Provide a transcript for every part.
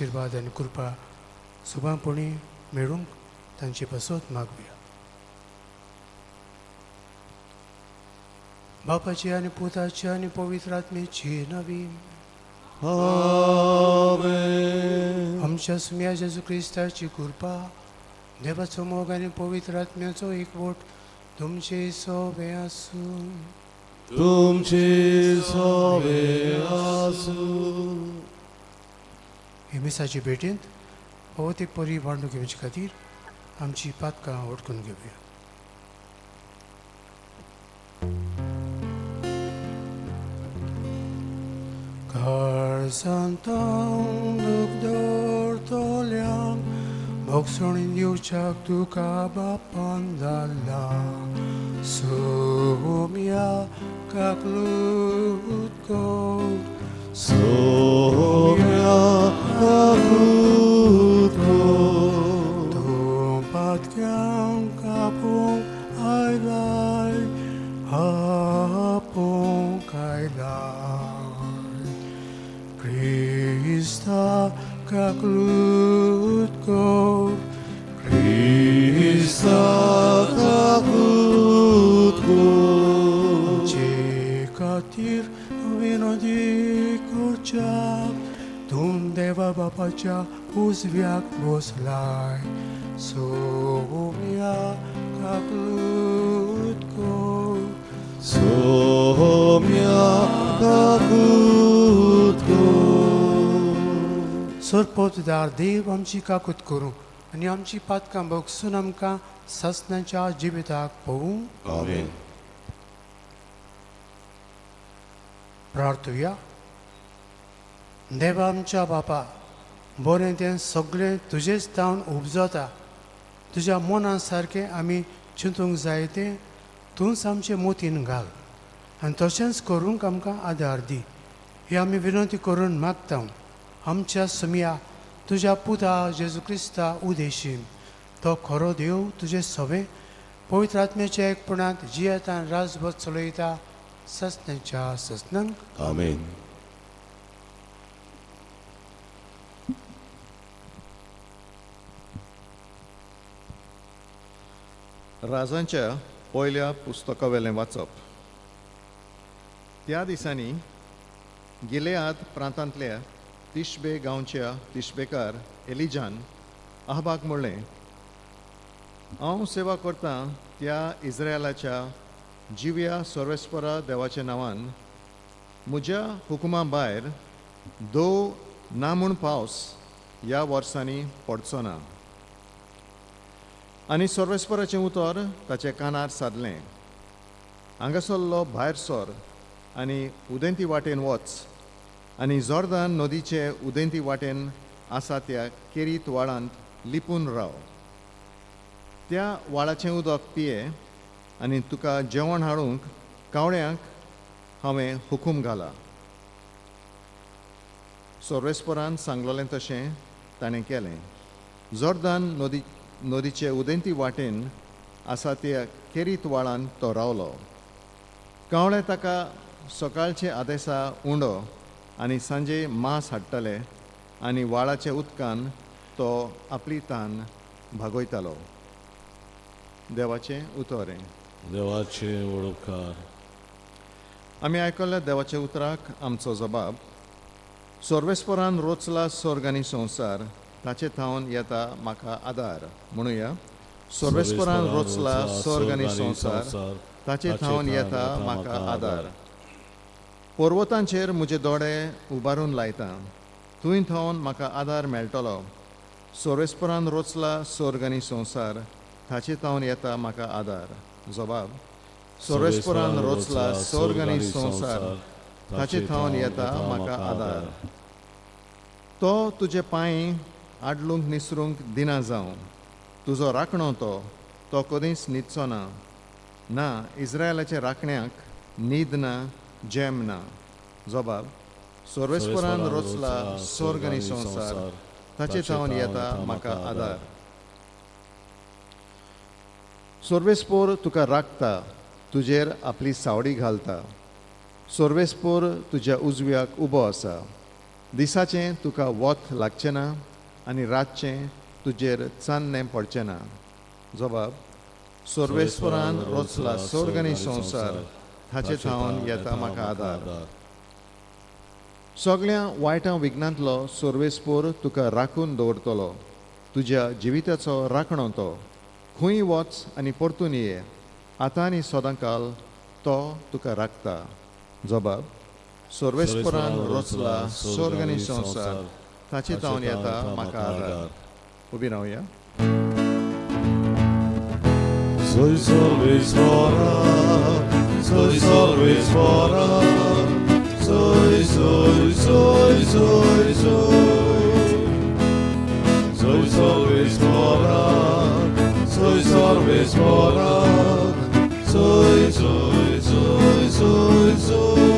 आशिर्वाद आनी कृपा सुभांपणी मेळूंक तांची पासत मागुया. बापाची आनी पुताची आनी पवित्र आत्म्याची नवी. आमेन. आमच्या सुम्या जेजू क्रिस्ताची कृपा, देवाचो मोग आनी पवित्र आत्म्याचो एकवट तुमचे सोबे आसूं. तुमची सोबे आसूं. हे मिसाचे भेटेंत भोवतेक परी बांडू घेवचे खातीर आमची पातकां वटकून घेवया. काळजांत दूख दवरतल्यांक भोगसणी दिवच्याक तुका बापान धाडला. सोम्या काकलूत कर. सोम्या काकूत कर. तूं पातक्यांक कापूंक आयलाय, आपोवंक आयलाय. क्रिस्ता काकलूत कर. क्रिस्ता काकूत कर. आमचे खातीर विनोदी करच्याक तूं देवा बापाच्या उजव्याक बसलाय. सोम्या काकलूत कर. सोम्या काकूत कर. सरपोतदार देव आमची काकूत करूं आनी आमची पातकां भोगसून आमकां ससनाच्या जिविताक पळोवं. आमेन. प्रार्थुया. देवा आमच्या बापा, बरें तें सगळें तुजेच तावन उपजता. तुज्या मना सारकें आमी चिंतूंक जाय तें तूंच आमचे मोतीन घाल आनी तशेंच करूंक आमकां आदार दी. ही आमी विनंती करून मागता आमच्या सुमया तुज्या पुता जेजू क्रिस्ता उदेशीन. तो खरो देव, तुजे सवे पवित्र आत्म्याच्या एकपणांत जियेता आनी राजभर चलयता ससनाच्या ससनांक. आमेन. राजांच्या पयल्या पुस्तकावेलें वाचप. त्या दिसांनी गिलेआद प्रांतांतल्या तिशबे गांवच्या तिशबेकार एलिजान अहबाक म्हणलें, हांव सेवा करतां त्या इस्रायलाच्या जिव्या सर्वेस्परा देवाच्या नांवान म्हज्या हुकुमा भायर दो ना म्हूण पावस ह्या वर्सांनी पडचो ना. आनी सर्वेस्पराचें उतर ताच्या कानार सादलें, हांगासरलो भायर सर आनी उदेंती वाटेन वच आनी जोर्दान नदीचे उदेंती वाटेन आसा त्या केरीत वाळांत लिपून राव. त्या वाळाचें उदक पिये आनी तुका जेवण हाडूंक कावळ्यांक हांवें हुकूम घाला. सर्वेस्परान सांगलोलें तशें ताणें केलें. जोर्दान नदीचे उदेंती वाटेन आसा त्या केरीत वाळान तो रावलो. कावळे ताका सकाळचे आदेसा उंडो आनी सांजे मांस हाडटाले आनी वाळाच्या उदकान तो आपली तान भागयतालो. देवाचें उतर हें. देवाचे वडोपकार. आमी आयकल्ल्या देवाच्या उतराक आमचो जबाब. सर्वेस्परान रोचला स्वर्ग आनी संवसार, ताचे थावन येता म्हाका आदार. म्हणुया, सर्वेस्परान रोचला स्वर्ग आनी संवसार, ताचे थावन येता म्हाका आदार. पर्वतांचेर म्हजे दोळे उबारून लायता, थंय थावन म्हाका आदार मेळटलो. सर्वेस्परान रोचला स्वर्ग आनी संवसार, ताचे थावन येता म्हाका आदार. जबाब, सर्वेस्परान रोचला स्वर्ग आनी संवसार, ताचे थावन येता म्हाका आदार. तो तुजे पांय आडलूंक निसरूंक दिना जावं. तुजो राखणो तो, तो कदींच न्हिदचो ना. ना, इस्रायलाच्या राखण्याक न्हीद ना, जेम ना. जबाब, सर्वेस्परान रोचला स्वर्ग आनी संवसार, ताचे थावन येता म्हाका आदार. सर्वेस्पोर तुका राखता, तुजेर आपली सावडी घालता. सर्वेस्पोर तुज्या उजव्याक उबो आसा. दिसाचें तुका वत लागचें ना आनी रातचें तुजेर चान्नें पडचें ना. जबाब सर्वेस्वरान रचला स्वर्ग आनी संवसार, ताचे थावन येता म्हाका आदार. सगळ्या वायटां विघ्नांतलो सर्वेस्पोर तुका राखून दवरतलो, तुज्या जिविताचो राखणो तो. खंय वच आनी परतून ये, आतां आनी सदांकाल तो तुका राखता. जबाब सर्वेस्परान रचला स्वर्ग आनी संवसार, ताचे थावन येता म्हाका आदार. उबी रावया. Soy सर्वेस्परा, soy सर्वेस्परा, soy soy soy soy soy. Soy सर्वेस्परा, soy सर्वेस्परा, soy soy soy soy soy.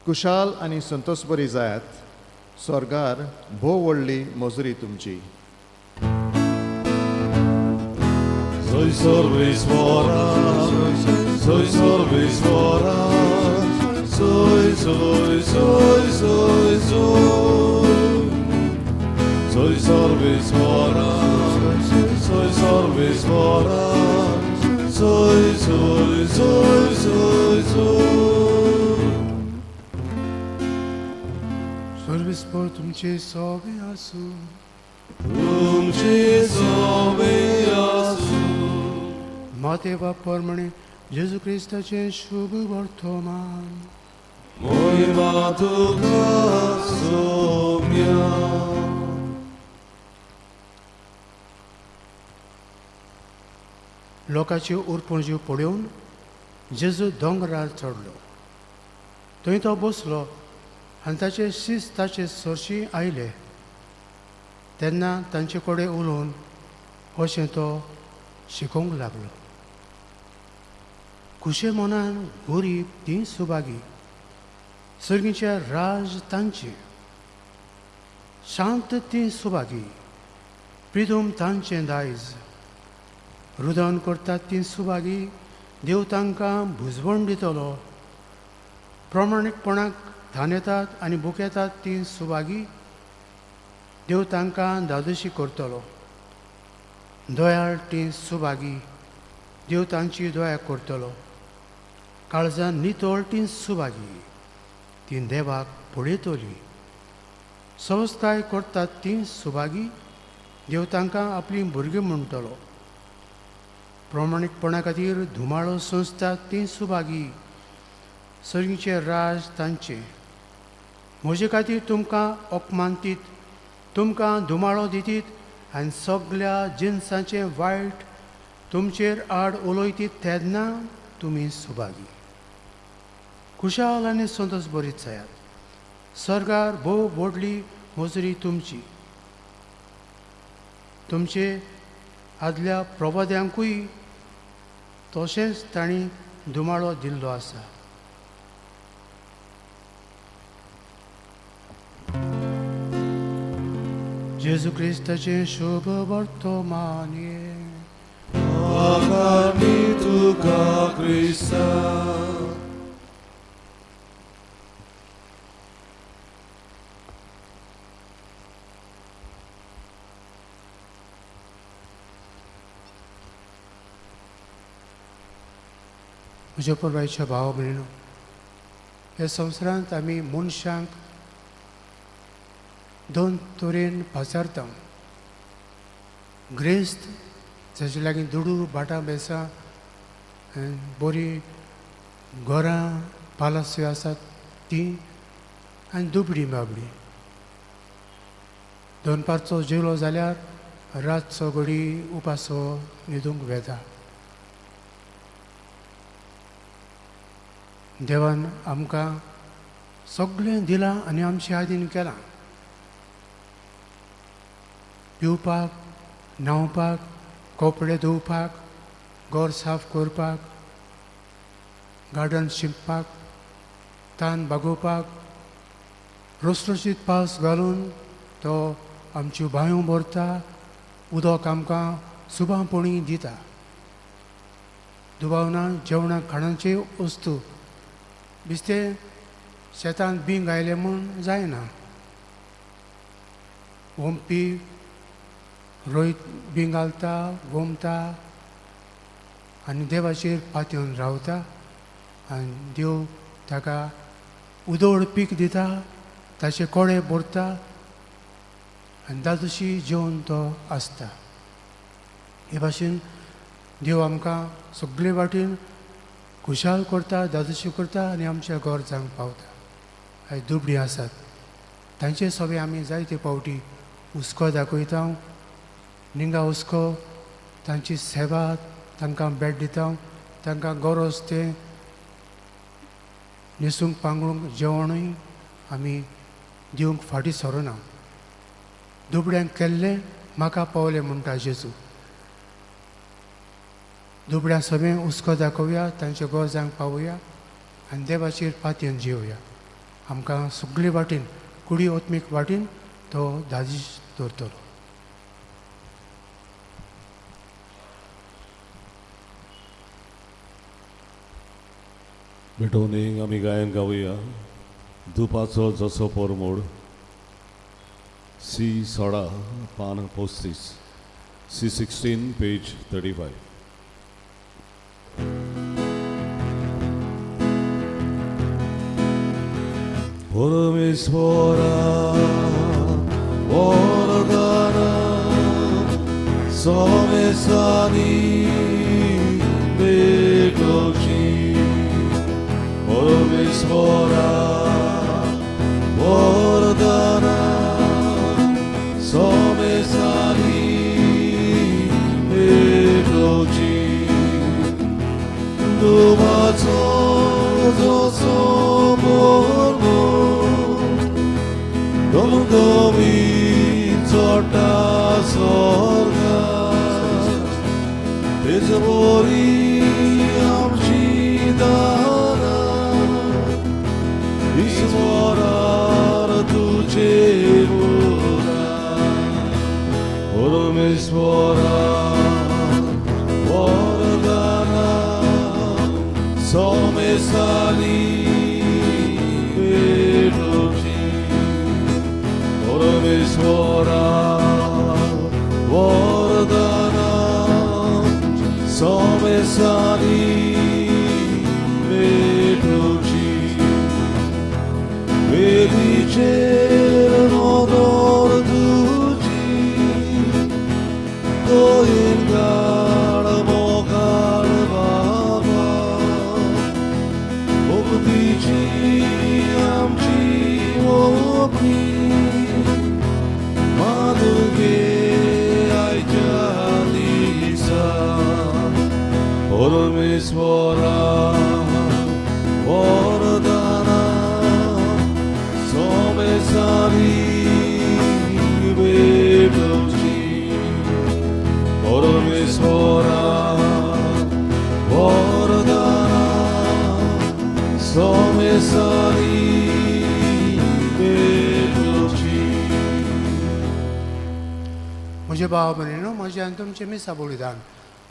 Kushal आनी संतोषबरी जायात, स्वर्गार भोव व्हडली मजुरी तुमची. Soy सर्वेस्परा, soy सर्वेस्परा, soy soy soy soy soy. Soy सर्वेस्परा, soy सर्वेस्परा, soy soy soy soy soy. सर्वेस्पोर तुमचे सोबे आसूं. तुमचे सोबे आसूं. माते बाप प्रमाणे जेजू क्रिस्ताचें शुभ वर्तमान. मोहिमा तुका सोम्या. लोकांची उरपणजी पळोवन जेजू दोंगरार चडलो. थंय तो बसलो आनी ताचे शीस ताचे सरशी आयले. तेन्ना तांचे कडेन उलोवन अशें तो शिकोवंक लागलो. खुशे मनान गरीब तीं सुभागी, सर्गीचें राज तांचें. शांत तीं सुभागी, प्रितूम तांचें दायज. रुदन करतात तीं सुभागी, देव तांकां भुजवण दितलो. प्रमाणीकपणाक धान येतात आनी भुकेतात तीं सुभागी, देव तांकां धादोशी करतलो. दयाळ तीं सुभागी, देव तांची दया करतलो. काळजान नितळ तीं सुभागी, तीं देवाक पळयतलीं. सवस्ताय करतात तीं सुभागी, देव तांकां आपलीं भुरगीं म्हणटलो. प्रमाणीकपणा खातीर धुमाळो संस्था तीं सुभागी, सर्गीचें राज तांचें. म्हजे खातीर तुमकां अपमानतीत, तुमकां धुमाळो दितीत आनी सगल्या जिनसांचें वायट तुमचेर आड उलयतीत तेन्ना तुमी सुभागी. खुशाल आनी संतोश बरीत जायात, सरकार भोव व्हडली मजुरी तुमची. तुमचे आदल्या प्रबोध्यांकूय तशेंच तांणी धुमाळो दिल्लो आसा. जेजू क्रिस्ताचें शुभ वर्तमान. आकारणी तुका क्रिस्ता. म्हज्या परवायच्या भाव भयणो, ह्या संवसारांत आमी मनशांक दोन तरेन पाचारता. ग्रेस्त जाचे लागीं दुडू भाटां बेसां बरीं घरां पालास्यो आसात तीं, आनी दुबडी बाबडी. दनपारचो जेवलो जाल्यार रातचो घडी उपासो न्हिदूंक वेता. देवान आमकां सगळें दिलां आनी आमचे आदीन केलां. पिवपाक, न्हांवपाक, कपडे धुवपाक, घर साफ करपाक, गार्डन शिंपपाक, तान भागोवपाक, रसरशीत पावस घालून तो आमच्यो बांयो भरता, उदक आमकां सुबांपणी दिता. दुबावना जेवणा खाणाचे वस्तू बिस्तें शेतांत बीं घायलें म्हूण जायना. वोमपी रोयत बीं घालता, वोमता आनी देवाचेर पातयेवन रावता आनी देव ताका उदोड पीक दिता, ताचे कोडे भरता आनी दादोशी जेवन तो आसता. हे भाशेन देव आमकां सगळे वाटेन खुशाल करता, दादोशी करता आनी आमच्या गरजांक पावता. आयज दुबळीं आसात तांचे सगळे आमी जायते फावटी हुस्को दाखयता, निंगा हुस्को, तांची सेवा तांकां भेट दिता, तांकां गरज तें न्हेसूंक पांगरूंक जेवणूय आमी दिवंक फाटीं सरोना. दुबळ्यांक केल्लें म्हाका पावलें म्हणटा जेजू. दुबळ्यां सगळें हुस्को दाखोवया, तांच्या गरजांक पावोवया आनी देवाचेर पातयेन जियोवया. आमकां सगळे वाटेन कुडी ओत्मीक वाटेन तो धादीश दवरतलो. भेटवणीक आमी गायन गावया दुपाचो जसो पोरमोड सी 16 पान 35 C 16 page 35. परमेश्वरा वरदाना सोमेसानी बेगोची परमेश्वरा वरदाना सोमेसानी बेगोची दुबाचो जसो मोर दमदमी चडटा स्वर्गा तेज बरी आमची दारां ईश्वरार तुजे उपकार परमेश्वरा वरदाना सोमेसानी भेटोची परमेश्वरा वरदाना सोमेसानी भेटोची वेदीचेर नदर तुजी दयेन घाल मोगाळ बाबा भक्तीची आमची ओंपणी मानुगे आयच्या दिसा परमेश्वरा वरदाना सोमेसानी भेटोची परमेश्वरा वरदाना सोमेसानी भेटोची. म्हजे भाव भयणीनो, म्हजें आनी तुमचें मिसा बलिदान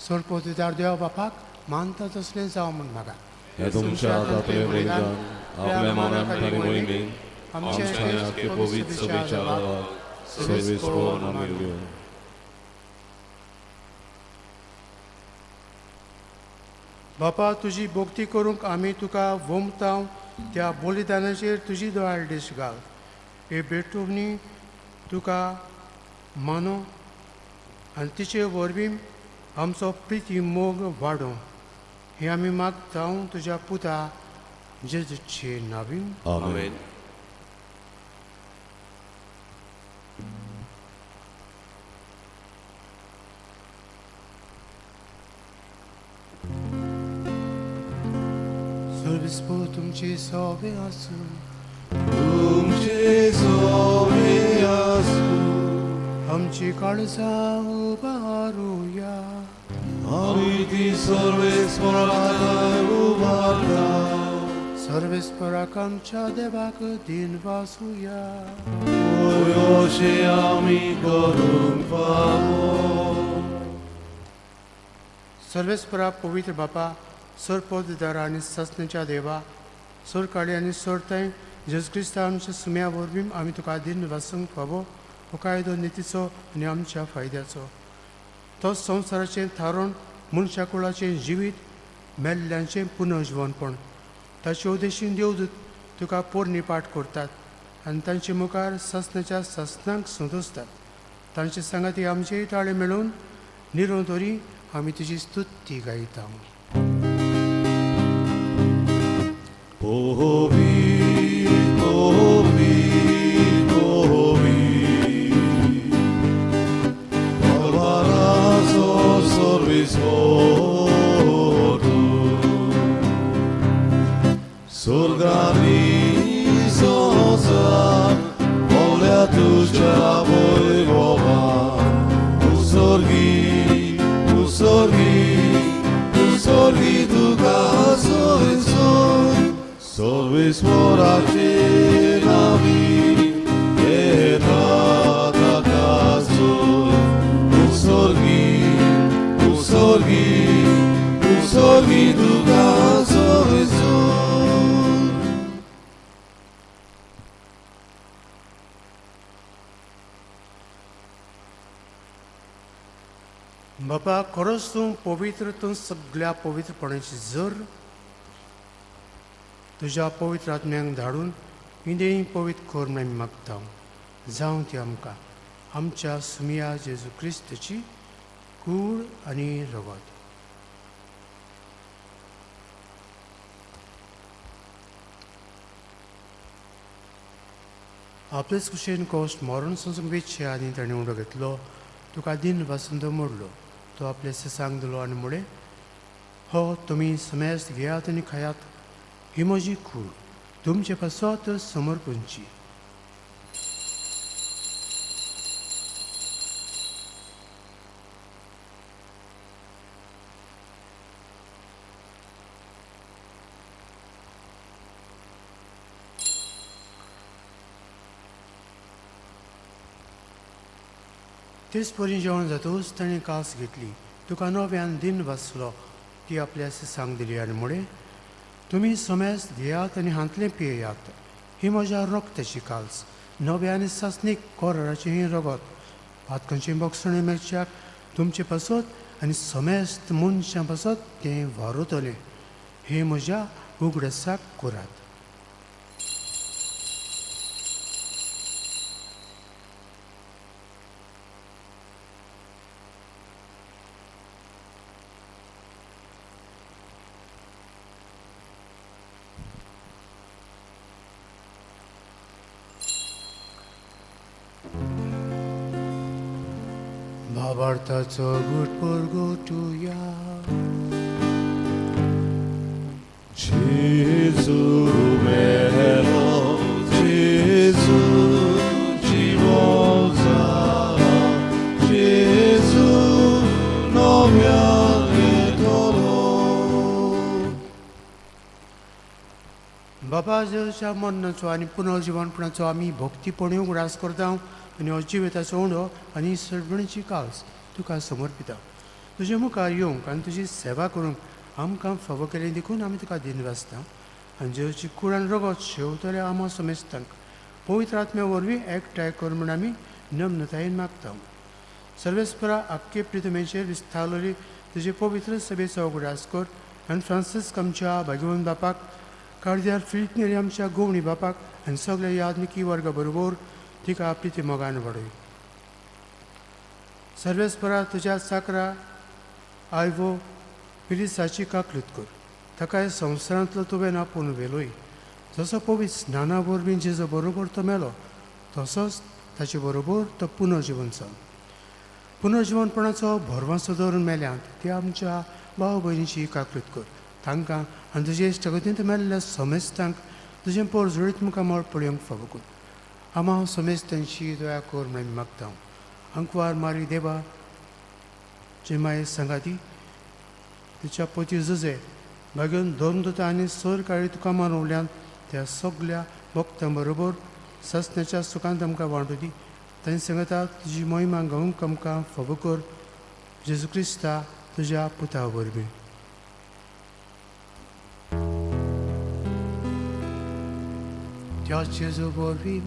सोरपोतीदार देवा बापाक मानता तसलें जावं म्हूण म्हाका. हे तुमच्या हातांतलें बलिदान आपल्या मानान आनी मोहिमेन आमच्या आख्खे पवित्र सभेच्या देवाक सर्वेस्पर मानिल्ल्यो. बापा, तुजी भक्ती करूंक आमी तुका वोमता त्या बलिदानाचेर तुजी दोळाळ दीस घाल. हे भेटवणी तुका मानो आनी तिचे वरवीं आमचो प्रिती मोग वाडोवं, हें आमी मागता तुज्या पुता जेजूचे नावीन. आमेन. सर्वेस्पर तुमचे सोबे आसूं. तुमचे सोबे आसूं. आमची काळजां उबारुया. आमी ती सर्वेस्पराक उबारता. सर्वेस्पराक आमच्या देवाक दिन वासुया. अशें आमी करूंक फावो. सर्वेस्परा पवित्र बापा, सरपोतदार आनी ससनेच्या देवा, सरकाळी आनी सरथंय जेजू क्रिस्ता आमच्या सुम्या वरवीं आमी तुका दिन वासूंक फावो हो कायदो नितीचो आनी आमच्या फायद्याचो. तो संवसाराचें थारोवन मनशा कुळाचें जिवीत मेल्ल्यांचें पुनर्जिवनपण ताचे उद्देशीन देवदूत तुका पोरणी पाठ करतात आनी तांचे मुखार सासणाच्या सासणांक संतोसतात. तांचे सांगाती आमचेय ताळे मेळून निरोंतरी आमी तुजी स्तुती गायता. Sorgani संसार बोल्या तुझ्या वैभवान उसर्गी उसर्गी उसर्गी तुका सोय सोय सर्वेस्वराचे नावी येता ताका सोय उसर्गी उसर्गी उसर्गी तुका सोय सोय. बापा खरोच तूं पवित्र, तूं सगळ्या पवित्रपणाची जर तुज्या पवित्र आत्म्यांक धाडून इंदेय पवित्र कर म्हूण आमी मागता. जावं ती आमकां आमच्या सुमिया जेजू क्रिस्ताची कूड आनी रगत. आपलेच कुशेन कोश मरण सोंसूंक वेचचे आनी ताणें उडो घेतलो, तुका दिन वासून मोडलो, तो आपले ससांक दिलो आनी म्हळें, हो तुमी समेस्त घेयात आनी खायात, ही म्हजी कूड तुमचे पासत समर्पणची. तेच परी जेवण जातकूच ताणें कास घेतली, तुका नव्यान दिन वाचलो, ती आपल्या सांग दिली आनी म्हळें, तुमी समेस्त घेयात आनी हांतलें पियेयात, ही म्हज्या रक्ताची काल्स, नव्या आनी सासणीक कोराचें हें रगत, पातकांचें बोगसणें मेळच्याक तुमचे पासत आनी समेस्त मनशां पासत तें वारवतलें, हें म्हज्या उगडासाक करात. भावार्थाचो गुट परगटुया. जेजू मेलो, जेजू जिवो जाला, जेजू नव्यान येतलो. बाबा जेजूच्या मरणाचो आनी पुनर्जिवनपणाचो आमी भक्तीपणी उगडास करता आनी हो जिविताचो उंडो आनी सडबणीची काल्स तुका समर्पिता. तुजे मुखार येवंक आनी तुजी सेवा करूंक आमकां फावो केली देखून आमी तुका दिनवासता आनी जेजूची कूड आनी रगत शेवतल्या आमा समेस्तांक पवित्र आत्म्या वरवीं एकठांय कर म्हूण आमी नम्रतायेन मागता. सर्वेस्परा आख्खे प्रितमेचेर विस्तारलेली तुजे पवित्र सभेचो उगडास कर आनी फ्रांसिस्क आमच्या भाग्यवंत बापाक, कार्दियार फिलीप नेरी आमच्या गोवणी बापाक आनी सगल्या याज्ञिकी वर्गा बरोबर तिका आपली मोगान वाडय. सर्वेस्परा तुज्या साकरा आयवो पिरिसाची काकलूत कर, ताकाय संवसारांतलो तुवें आपोवन व्हेलोय, जसो पवित्र स्नाना वरवीं जेजो बरोबर तो मेलो तसोच ताचे बरोबर तो पुनर्जिवन जावन पुनर्जिवनपणाचो भरवंसो दवरून मेल्यांत ते आमच्या भाव भयणीची काकलूत कर, तांकां आनी तुजे इश्टागतींत मेल्ल्या समेस्तांक तुजें पोरजोळीत मुखार मळ पळोवंक फावो कर. आमा समेस्तांची दया कर म्हूण आमी मागता. अंकवार मारी देवा जे माये सांगाती तिच्या पती जुजे मागीर दोन दुता आनी सर काळी तुका मानवल्यान त्या सगल्या भक्तां बरोबर सासण्याच्या सुखांत आमकां वांटू दी. तांचे सांगता तुजी मोहिमा गावंक आमकां फावो कर, जेजू क्रिस्ता तुज्या पुता वरवीं. त्याच जेजू वरवीं,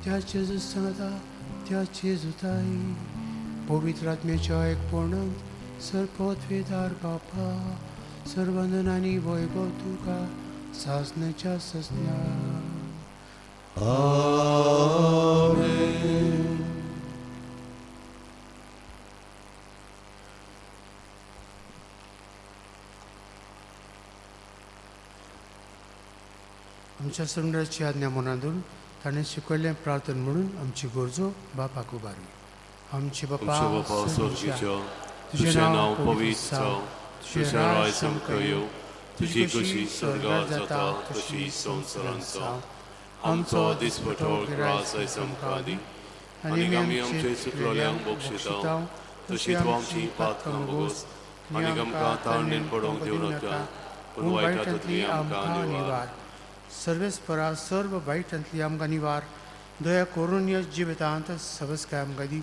त्याच जेजू सांगता, त्याच जेजू ताई, पवित्र आत्म्याच्या एकपणांत सरपतवेदार बापा, सर्वंदन आनी वैभव तुका सासण्याच्या ससना. आमेन. आमच्या सुंदराची आज्ञा मनांत ताणें शिकयल्लें प्रार्थन म्हणून आमची गरजो बापाक उबारी. आमचे बापा आमच्या बापा स्वर्गीच्या, तुझें नांव पवित्र जावं, तुझें राज आमकां येवं, तुजी कशी स्वर्गार जाता तशी संवसारांत जावं. आमचो दिसपटो ग्रास आयज आमकां दी, आनी आमी आमचे चुकलोल्यांक बक्षिता तशी तूं आमची पातकां भोगोस, आनी आमकां ताळणेन पडोवंक दिवं नाका, पूण वायटांतली आमकां निवार. सर्वेस्परा सर्व वायटांतली आमकां निवार, दया करून ह्या जिवितांत सवस्काय आमकां दी.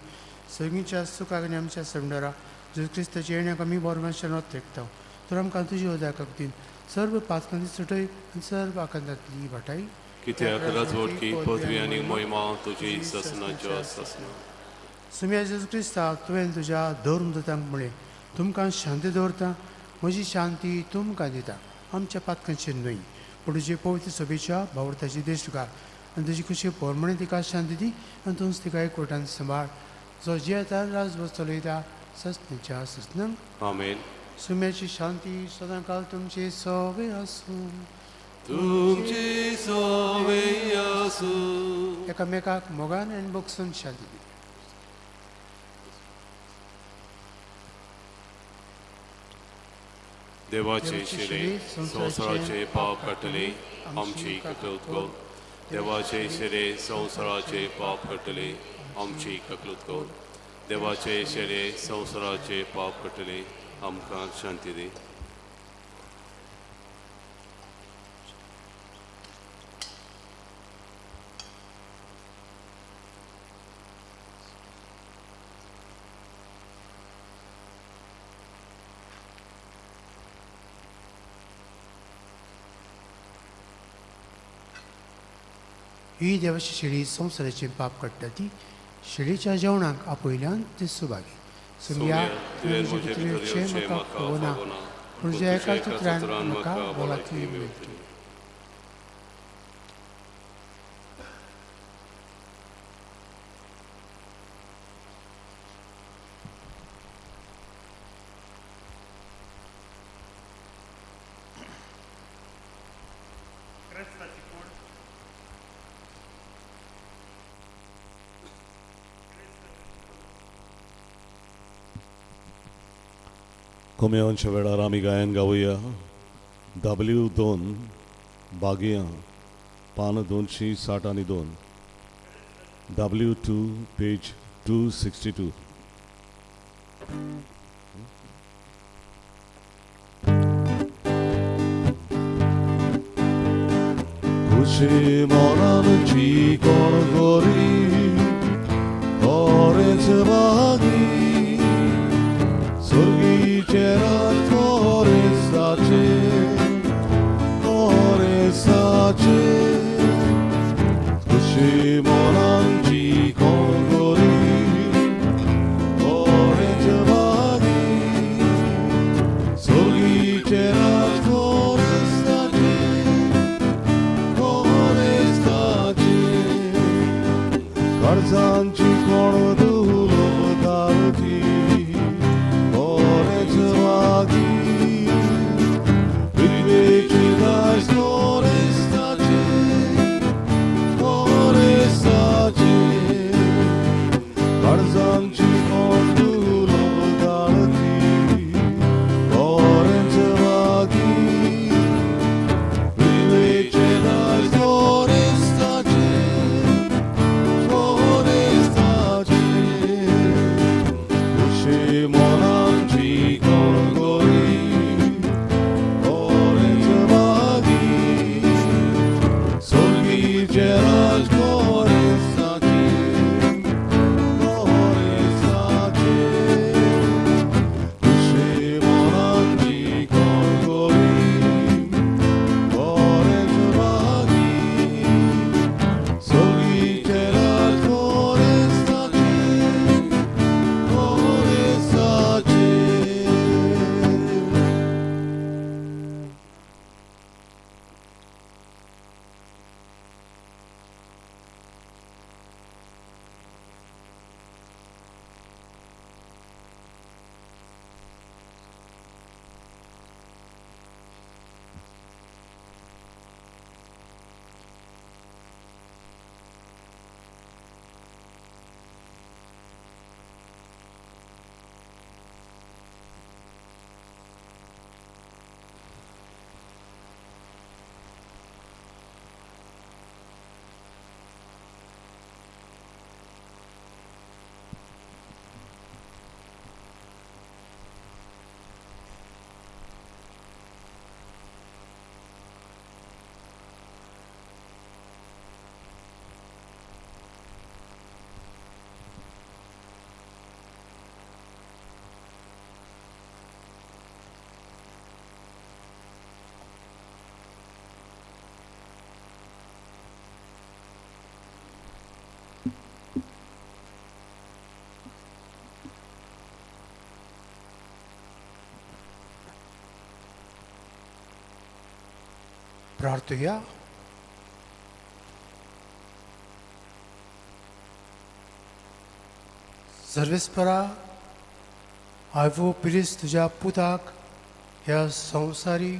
सगळींच्या सुखाक आनी आमच्या संडरा जेजू क्रिस्ताच्या येण्याक आमी बरोबर शरणत तेकता, तर आमकां तुजी उदकाक दिन सर्व पातकांतली सुटय आनी सर्व आकांतांतली वाटाय. कित्याक राजवटकी पदवी आनी मोहिमा तुजी ससनाच्या ससना. सुम्या जेजू क्रिस्ता, तुवें तुज्या धर्मदूतांक म्हळें, तुमकां शांती दवरता, म्हजी शांती तुमकां दिता. आमच्या पातकांचेर न्हय, पूण तुजे पवित्र सभेच्या भावर्थाची देश तुका आनी तुजी खुशी पोरमणे तिका शांती दी आनी तूंच तिका एकवटान सांबाळ, जो जियेता राजवस चलयता ससनेच्या ससनांक. आमेन. सुम्याची शांती सदांकाल तुमचे सवे आसूं. तुमची सवे आसूं. एकामेकाक मोगान आनी बगसून शांती दी. देवाचे शिरे संवसाराचे पाप काडटले, आमची ककलूत कर. देवाचे शिरे संवसाराचे पाप काडटले, आमची ककलूत कर. देवाचे शिरे संवसाराचे पाप काडटले, आमकां शांती दी. ही देवाची शेळी संवसाराचें पाप काडटा ती शेळीच्या जेवणाक आपयल्यान ते सुभागी. सोम्या, तुवें म्हजे भितर येवचें म्हाका फावना, पूण तुज्या तुज्या एका एका उतरान उतरान म्हाका म्हाका भलायकी भलायकी मेळटली. मेळटली. कोमेवांच्या वेळार आमी गायन गावया डब्ल्यू 2 बागया पान 262, W2 page 262. खुशी मनान चिकण करी করেছে বাগি, স্বর্গীচে রাজ করে সাচে, করে সাচে. খুশি মনান চিকণ করি করেছে বাগি, স্বর্গীচে রাজ করে সাচে, করে সাচে. কারজানची कोण दुलोदारची कोरेच वागी, पृथ्वेची दास कोरेस्ताचे, कोरेस्ताचे. काळजांची कोण दुलोदारची कोरेच वागी, पृथ्वेचे दास कोरेस्ताचे, कोरेस्ताचे. प्रार्थुया. सर्वेस्परा, आयवो पिरीस तुज्या पुताक ह्या संवसारी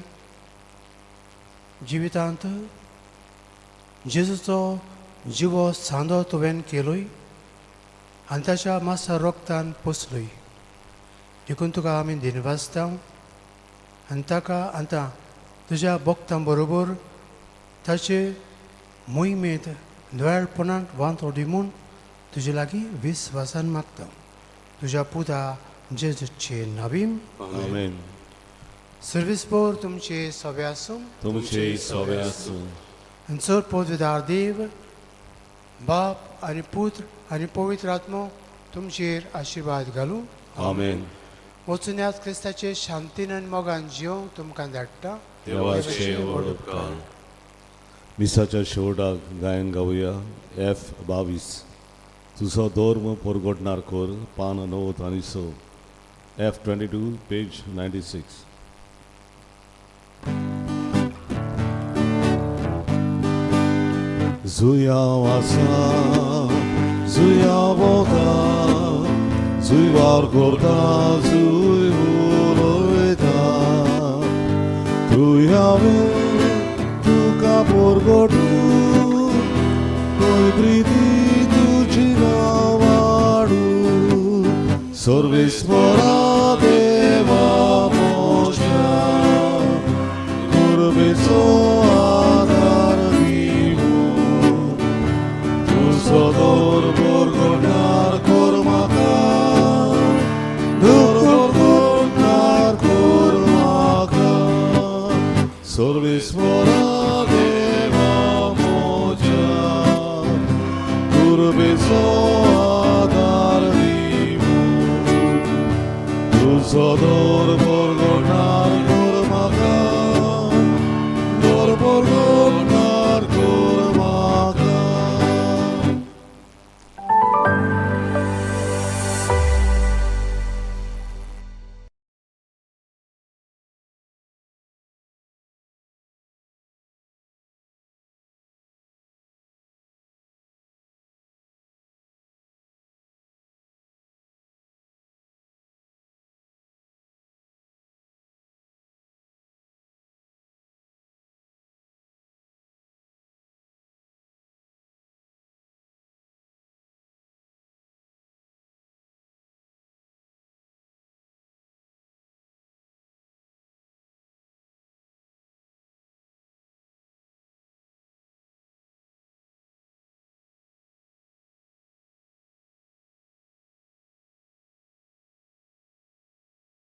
जिवितांत जेजूचो जिवो सांदो तुवें केलोय आनी ताच्या मासा रोगतान पोसलोय, देखून तुका आमी दिनवासता आनी ताका आतां तुज्या भक्तां बरोबर ताचे मोहिमेंत दयाळपणाक वांटो दी म्हूण तुजे लागीं विस्वासान मागता. तुज्या पुता जेजूचे नवीन. आमेन. सर्वीस पोर तुमचे सवे आसूं. तुमचे सवे आसूं. आनी चड पवित्र देव बाप आनी पुत्र आनी पवित्र आत्मो तुमचेर आशिर्वाद घालूं. आमेन. वचून ह्या क्रिस्ताचे शांतीन आनी मोगान जिवंक तुमकां धाडटा. देवाचे व्हड उपकार. मिसाच्या शेवटाक गायन गावया एफ 22, तुजो धर्म परगटणार कर, पान 9 आनी 6, एफ 22 पेज 96. जुयांव आसा, जुयांव वता, जुयवार करता, जुय उलयता, तूं हांवें तुका परगटू, खंय प्रिती तुजी वाडू, सर्वेस्परा देवा म्हज्या, कुर्बेचो आदार दिवूं, तुजो दर परगटणार कर म्हाका, दर परगटणार कर म्हाका, सर्वेस्परा देवा म्हज्या, कुर्बेचो आदार दिवूं, तुजो दर